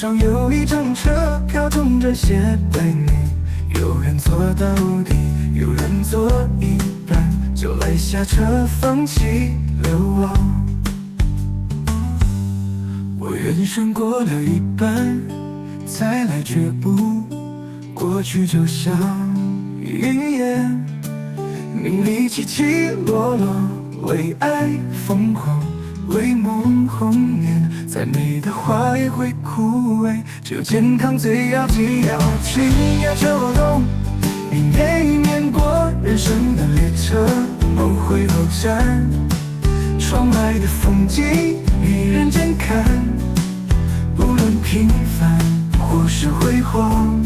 上有一張車票，中這些百年，有人坐到底，有人坐一半，就來下車放棄流亡。我人生過了一半，才來覺悟，過去就像雲煙，名利起起落落，為愛瘋狂，為夢紅顏，再美的花也會枯萎，只有健康最要緊。春夏秋冬，一年一年過，人生的列車，某回頭站，窗外的風景，你認真看，不論平凡或是輝煌，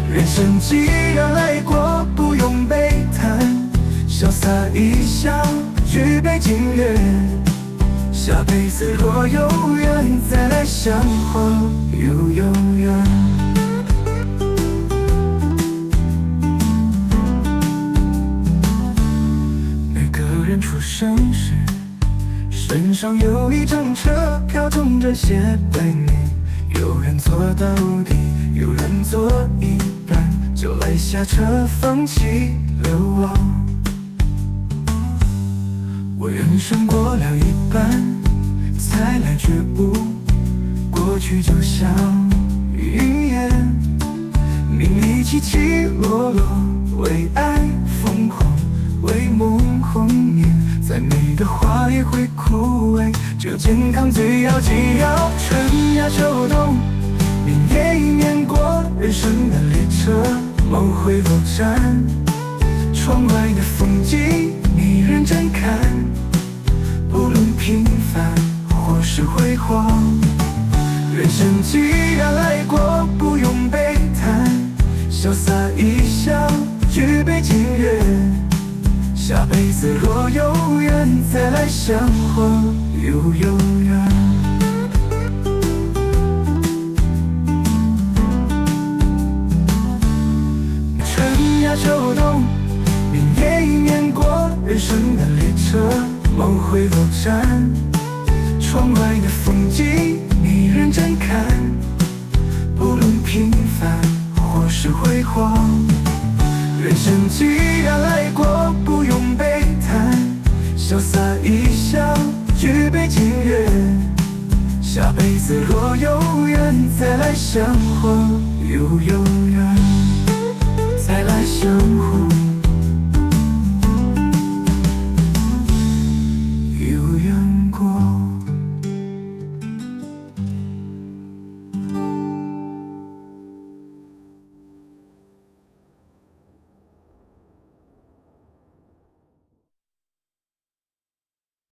人生既然來過，不用悲嘆，瀟灑一笑，舉杯敬月。下輩子若有緣，再來相會又有緣。每個人出生時，身上有一張車票，中這些百年。有人坐到底，有人坐一半，就來下車放棄流亡。我人生過了一半，才來覺悟，過去就像雲煙，名利起起落落，為愛瘋狂，為夢紅顏，再美的花也會枯萎，只有健康最要緊。春夏秋冬，一年一年過，人生的列車，某回頭站，窗外的風景，你認真看，不論平凡或是輝煌，人生既然來過，不用悲嘆，瀟灑一笑，舉杯敬月。下輩子若有緣，再來相會又有緣。春夏秋冬，一年一年過，人生的列車，某回頭站，窗外的風景，你認真看，不論平凡或是輝煌，人生既然來過，不用悲嘆，瀟灑一笑，舉杯敬月。下輩子若有緣，再來相會又有緣，再來相。